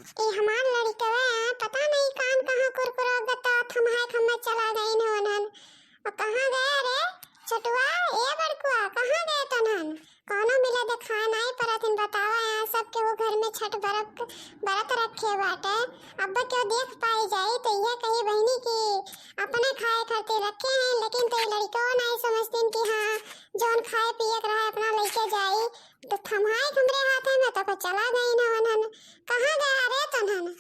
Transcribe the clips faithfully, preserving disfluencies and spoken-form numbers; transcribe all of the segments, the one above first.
ए हमार लड़िकवे, पता नहीं कान कहाँ कुरकुरा गता थमाए खम्मे चला गइन होनन। और कहाँ गए रे छोटुआ, ए बड़कुआ, कहाँ गए तनन? कौनो मिले देखाए नाई परत हिन, बतावा यहाँ सब केहू घर में छठ बरत, बरत रखे बाटे। अब केहू देख पाई जाई तो यह कही बहिनी कि अपने खाए खातिर रखे हैं, लेकिन तो ये लड़िकवा नाई समझतिन कि हाँ, जौन खाए पिए के रहे अपना लइके जाई। तो थमाए हमरे हाथे में तो चला गइन होनन। कहाँ गया रे तनन?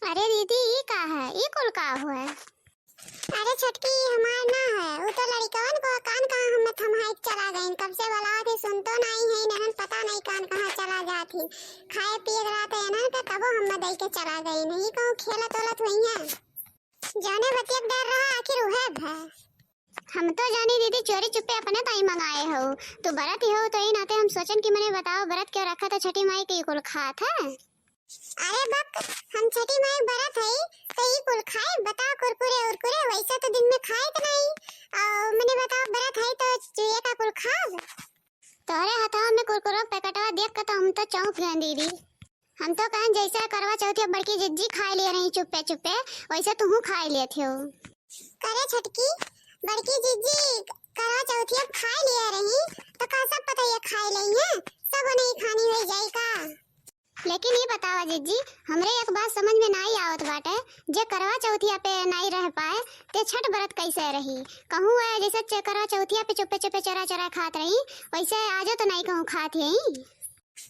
अरे दीदी, ई का है? ई कुल का हुआ है? अरे छोटकी, ई हमार ना है, उ तो लड़िकवन को कान कहाँ हमें थमाए के चला गइन। कब से बोलावत ही, सुनतो नाई है, इन्हन पता नहीं कान कहाँ चला जात ही। खाए पिए के रहत है इन्हन के, तबो हमें दई के चला गइन। ई कहूँ खेलत उलत हुई है। जौने बतिया के डर रहा, आखिर उहे भय। हम तो जानी दीदी, चोरी चुप्पे अपने ताई मंगाए हो। तू बरत ही हो, तो ई नाते हम सोचन कि मने बताओ, बरत क्यों रखा था छठी माई के ई कुल खात है? अरे बक, हम छठी माई बरत हई, तो ई कुल खाए? बताओ, कुरकुरे उरकुरे वैसे तो दिन में खाए तो नहीं। और मने बताओ, बरत हई तो चुए का कुल खाब? तोहरे हथवा में कुरकुरो पैकेटवा देख के तो हम तो चौंक गए दीदी। हम तो कहन जैसे करवा चौथिया बड़की जिज्जी खाए लिए रही चुप्पे चुप्पे, वैसे तुहू खाए लिए थियो। करे छोटकी, बड़की जिज्जी करवा चौथिया खाए लिए रही, तो का सब पता ये खाए लई है? सब नहीं खानी हो जाई का? लेकिन ये बतावा जिज्जी, हमरे एक बात समझ में नाई आवत बाटे, जे करवा चौथिया पे नाई रह पाए, ते छठ बरत कैसे रही? कहूँ है जैसे च-, करवा चौथिया पे चुप्पे चुप्पे चोरा चोरा खात रही, वैसे आजो तो नाई कहूँ खात यही।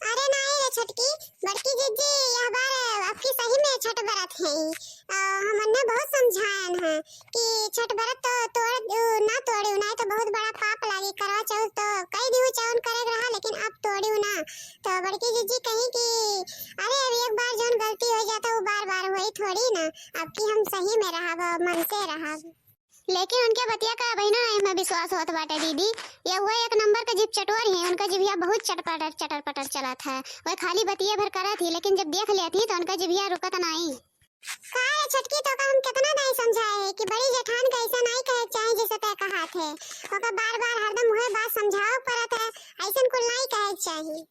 अरे नाई रे छोटकी, बड़की जिज्जी यह बार अबकी सही में छठ बरत है। अ, हमने बहुत समझायन है कि छठ बरत तो तोड़, उ, ना तोड़ियो, नाई तो बहुत बड़ा पाप लागी। करवा चौथ तो कई दिहु चाउन करे के रहा, लेकिन अब तोड़ियो ना। तो बड़की जिज्जी कही कि अरे अब एक बार जौन गलती हो जाता वो बार बार होई थोड़ी ना, अबकी हम सही में रहब, मन से रहब। लेकिन उनके बतिया का अबहिनो नाई में विश्वास होत बाटे दीदी। ये वो एक नंबर के जीभ चटोर ही, उनका जिभिया बहुत चटपटर चटर पटर चलत है। वह खाली बतिये भर करत ही, लेकिन जब देख लेत ही तो उनका जिभिया रुकत नाई। का रे छोटकी, तो का हम कितना दाई समझाए हैं कि बड़ी जेठान का ऐसा नाई कहे के चाही जैसे तय कहात है। ओका बार बार हरदम उहे बात समझावे के परत है, ऐसन कुल नाई कहे के चाही।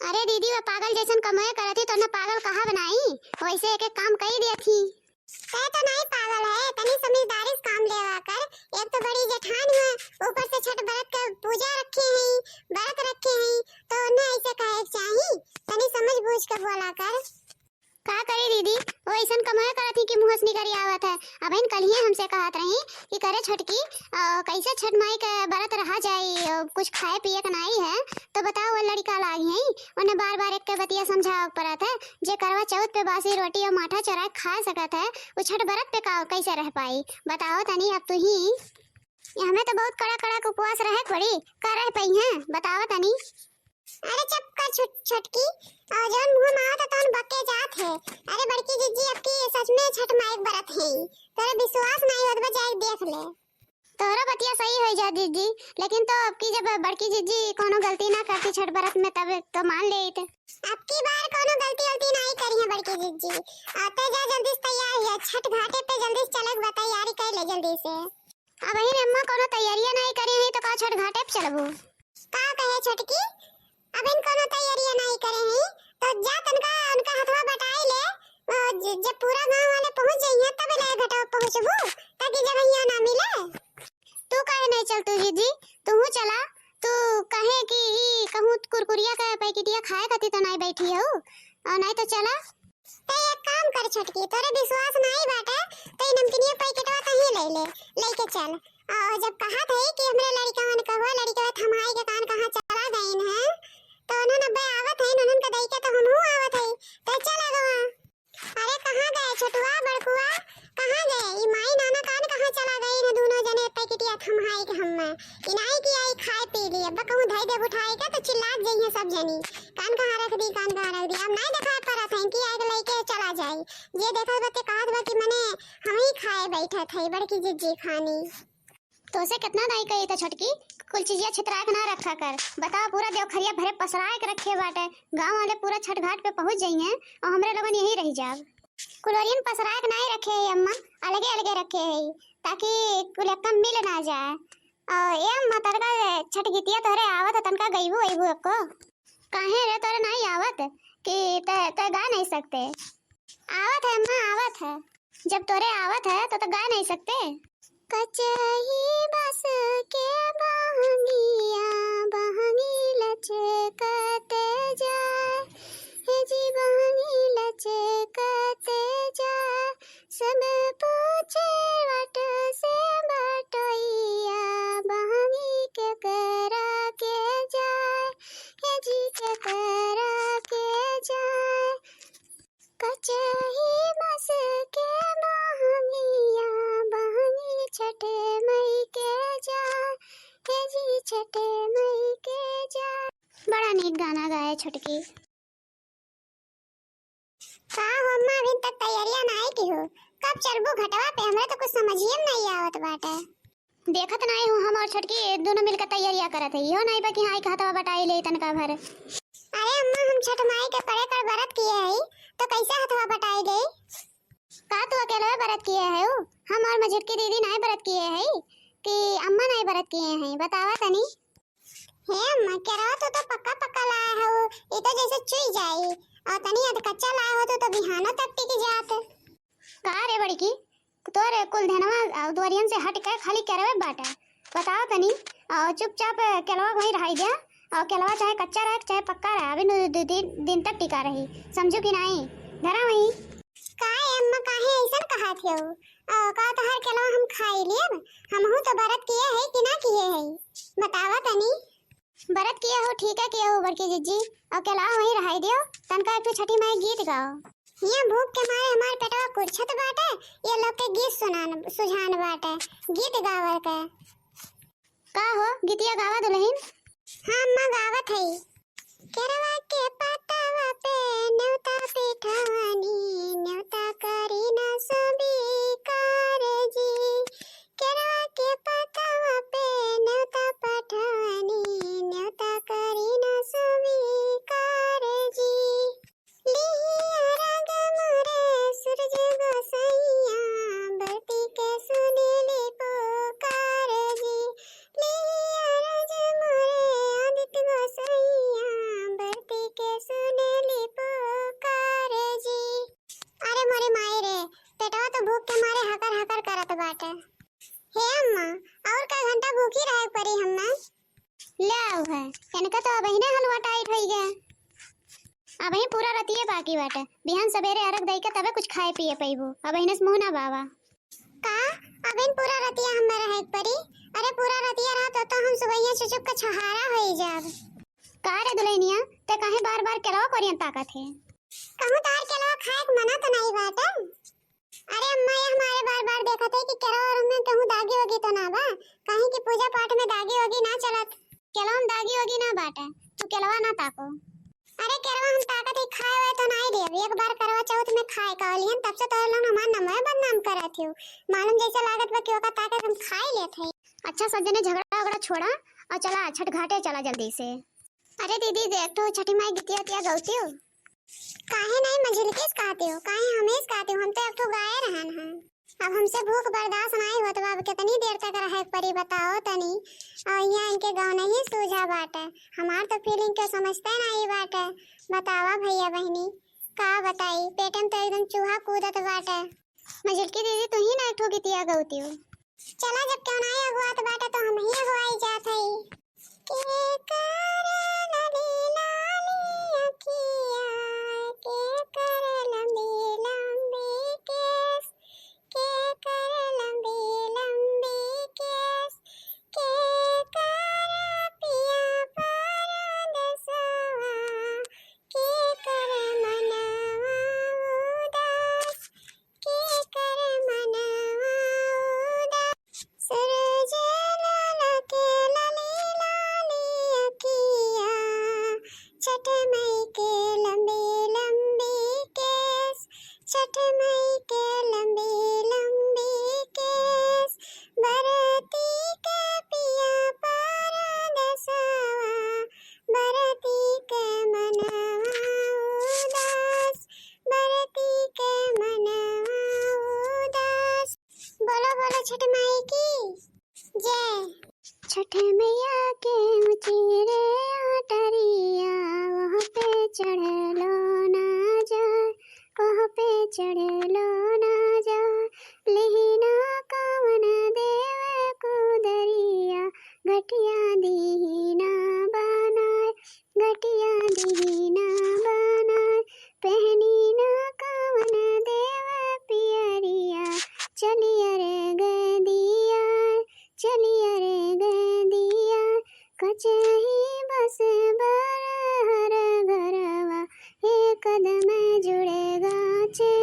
अरे दीदी, वह पागल जैसन कमवे करत ही तो उन्हें पागल कहा बनाई, वैसे एक एक काम कई देत ही। तय तो नाई पागल है, तनी समझदारी से काम लेवा कर। एक तो बड़ी जेठान है, ऊपर से छठ बरत के पूजा रखे हैं, बरत रखे हैं, तो उन्हें ऐसे कहे के चाही, तनी समझ बूझ के बोला कर। का करी दीदी, वो ऐसन कमवे करत ही कि मुँह से निकरी आवत है। अबहिन कलिए हमसे कहत रही कि करे छोटकी, अ, कैसे छठ माई के बरत रहा जाई, अ, कुछ खाए पिए के नाई है, तो बताओ वो लड़िका लागी है, उन्हें बार बार एक के बतिया समझावे के परत है। जे करवा चौथ पे बासी रोटी और माठा चोराए खा सकत है, वो छठ बरत पे का, कैसे रह पाई? बताओ तनी अब तू ही। ये हमें तो बहुत कड़ा कड़ा के उपवास रहे के पड़ी, का रह पाई हैं? बताओ तनी। अरे चुप कर छोट-, छोटकी, और जौन मुँह में आवत है तौन बके जात है। अरे बड़की जिज्जी, अबकी सच में छठ माई के बरत है, तोरे विश्वास नहीं होत बा, जाए देख ले। तोहरो बतिया सही होई जा जिज्जी, लेकिन तो अबकी जब बड़की जिज्जी कोनो गलती ना करती छठ बरत में तब तो मान लेइत। अबकी बार कोनो गलती वलती नाई करी है बड़की जिज्जी। आ, ते जा जल्दी से तैयार हो जा, छठ घाटे पे जल्दी से चले के बा, तैयारी कर ले जल्दी से। अबहिन अम्मा कोनो तैयारियां नाई करी है तो का छठ घाटे पे चलबू? का कहे छोटकी, अबहिन कोनो तैयारियां नाई करे हैं, तो जा तनका उनका हथवा बटाई ले, अ, ज-, जब पूरा गांव वाले पहुंच जाइए तब ले घाटवा पहुंचबू, ताकि जगहिया ना मिले। तू काहे नहीं चलतू दीदी, तू चला। तू कहे कि ई कहूँ कुरकुरिया का पैकेटिया खाए खातिर तो नहीं बैठी हो, और नहीं तो चला। ते एक काम कर छोटकी, तोरे विश्वास नाई बाटे, तो ई नमकीनिया पैकेटवा कहीं ले ले, लेके चल। और जब कहा थे कि हमरे लड़िकवन कहो, लड़िकवा थमाई के कान कहाँ चला गइन हैं, तो उन्हन अबे आवत हैं, उन्हन के दई के तो हमहू आवत है, तो चल अगवा। अरे कहाँ गए छोटुआ, बड़कुआ, कहाँ गए? ई माई नाना कान कहाँ चला गइन हैं दोनों जने पैकेटिया थमाई के हम्मे? ई नाई कि आई खाए पी लिए, अब कहूँ धई देब उठाई के तो चिल्लात जइहें सब जनी, कान कहाँ रख दी, कान कहाँ रख दी। अब नाई देखाए परत हैं कि आगे लइके चला जाई। जे देखत बा ते कहत बा कि मने हम ही खाए बैठत हई, बड़की जिज्जी खानी। तोसे कितना दाई कही था छोटकी, कुल चीजिया छितराए के ना रखा कर। बताओ, पूरा देवखरिया भरे पसराए के रखे बाटे। गांव वाले पूरा छठ घाट पे पहुंच जइहें और हमरे लोगन यहीं रह जाब। कुलोरियन पसराए के नाई रखे है अम्मा, अलगे अलगे रखे है, ताकि कुल एकदम मिल ना जाए। और ए अम्मा, तनका छठ गीतिया तोहरे आवत है, तनका गईबू अईबू एको? काहे रे, तोरे नाई आवत? गा नहीं सकते। आवत है अम्मा, आवत है। जब तोरे आवत है तो, तो गा नहीं सकते। कचही बस के बहंगिया, बहंगी लचकत जाए, हे जी बहंगी लचकत जाए, सब पूछे वट से बटोइया, बहंगी केकरा के जाए, हे जी केकरा के जाए। कचही बस के बहंगिया, बहंगी छठ मई के जाए, हे जी छठ मई के जाए। बड़ा नीक गाना गाए छोटकी। का हो अम्मा, अभी तक तैयारियां नाई की हो? कब चलबू घटवा पे? हमरा तो कुछ समझिए में नहीं आवत बाटे। देखत नाई हूँ, हम और छोटकी दोनों मिलकर तैयारियां करत है। इहो नाई बा कि हाँ, एक हथवा बटाई ले तनका भर। अरे अम्मा, हम छठ माई के पड़े कर व्रत किए हई, तो कैसे हथवा बटाई ले? का तू अकेलवे व्रत किए है? हम और मझुटकी दीदी नाई व्रत किए है कि अम्मा नाई व्रत किए हैं? बतावा तनी। हे अम्मा, केरवा तो, तो पक्का पक्का लाए हो, ये तो जैसे चुई जाई, और तनी अध कच्चा लाए हो तो, तो बिहानो तक टिक जात। का रे बड़की, तोरे कुल धनवा अउ दुआरियन से हट के खाली केरवे बाटे। बताओ तनी, अउ चुपचाप केलवा वहीं रहाई द्या, अउ केलवा चाहे कच्चा रहे, चाहे पक्का रहे, अभी नु दु दिन, दिन तक टिका रही, समझू कि नाई? धरा वहीं। का ए अम्मा, काहे ऐसन कहत हो? अउ का तोहार केलवा हम खाई लेब? हमहू तो व्रत किए है कि ना किए है, बतावा तनी। व्रत किए हो, ठीक है किए हो बड़की जिज्जी, अउ केलवा वहीं रहाई दियो, तनका एक ठो छठी माई गीत गाओ। हियां भूख के मारे हमार पेटवा कुरछत बाटे, ये लोग के गीत सुनान, सुझान बाटे, गीत गावे के। का हो, गीतिया गावा दुल्हन? हाँ अम्मा, गावत हई। केरवा के पतवा पे नेवता पिठवनी, नेवता करी ना स्वीकार जी। केरवा के पतवा पे नेवता पठवनी, नेवता करी ना स्वीकार जी। लिहिया राग मोरे सूरज गोसैया, बरती के सुनेली पुकार जी। लिहिया राग मोरे आदित्य गोसैया, बरती के सुनेली पुकार जी। अरे मोरे माई रे, पेटवा तो भूख के मारे हकर हकर करत बाटे। हे अम्मा, और का घंटा भूखी रहे परी हम्मे? ले आओ है, इनका तो अबहिने हलवा टाइट होई गया। अबही पूरा रतिये बाकी बाटे, बिहान सबेरे अरग दई के तबे कुछ खाए पिए पइबू। अबहिने से मुंह ना बावा। का? अबहिन पूरा रतिया हम्मे रहे के परी? अरे पूरा रतिया रहा तो, तो हम सुबहिया चुचुक के छहारा होई जाब। का रे दुल्हनिया, ते काहे बार बार केलवा कोरियन ताकत है? कहूँ तार केलवा खाए के मना तो नहीं बाटे? अरे अम्मा, ये हमारे बार बार देखत है कि केरवा ओरवा में कहूँ दागी वागी तो ना बा, कहीं कि पूजा पाठ में दागी वागी ना चलत। केलवा में दागी वागी ना बाटे, तू केलवा ना ताको। अरे केरवा हम ताकत ही खाए हुए तो नाई देब, एक बार करवा चौथ में खाए कहलिहन, तब से तोरे लोग हमार नमवे बदनाम करत हो। मालूम जैसे लागत बा कि ओका ताकत हम खाए लेत है। अच्छा सज्जने, झगड़ा उगड़ा छोड़ा और चला छठ घाटे चला जल्दी से। अरे दीदी, देख तो छठी माई गीतिया उतिया गौतियो। काहे नहीं मझिलकिस कहते हो, काहे हमेश कहते हो, हम तो एक ठो गाए रहन हैं। अब हमसे भूख बर्दाश्त नहीं होत बा, अब कितनी देर तक रहे के परी बताओ तनी। और यहाँ इनके गाँव नहीं सूझा बाटे, हमार तो फीलिंग के समझते नहीं बाटे। बतावा भैया बहनी, का बताई, पेट में तो एकदम चूहा कूदत बाटे। मझिलकी दीदी, तू ही ना एक ठो गीतिया गौतियो। चला, जब केहू नाई अगुआत बाटे, तो हम ही अगुआई जात हई। के कर लाली लाली अखिया, के कर लंबी लंबी केस, के कर लंबी लंबी केस, के कर पिया परदेसवा, के कर मनवा उदास, के कर मनवा उदास। सूरज लाला के लाली लाली अखिया, छठ मई के चढ़लो ना जा, लिहिना कवन देव कुदरिया, घटिया दिहिना बनाए, घटिया दिहिना बनाए, पहनी ना कवन देव पियरिया, चलियर गदिया, चलियर गदिया, कचही बस बरहर घरवा, एक कदम जुड़े गाछे,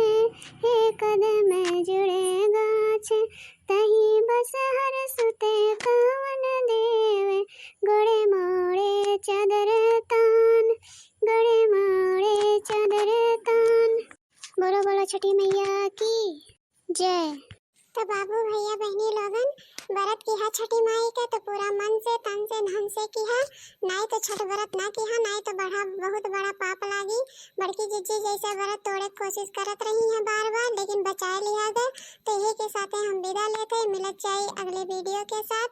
एक कदम जुड़े गाछे, तही बस हर सुते कवन देवे, गोड़े मोड़े चादर तान, गोड़े मोड़े चादर तान। बोलो बोलो छठी मैया की जय। तो बाबू भैया बहनी लोगन, व्रत किहा छठी माई के तो पूरा मन से, तन से, धन से किहा, नाई तो छठ व्रत ना किहा, नाई तो बड़ा, बहुत बड़ा पाप लागी। बड़की जिज्जी जैसे व्रत तोड़े के कोशिश करत रही हैं बार बार, लेकिन बचाए लिहा गए। तो यही के साथे हम विदा लेते हैं, मिलत जाई अगले वीडियो के साथ।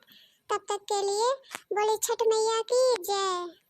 तब तक के लिए बोली छठ मैया की जय।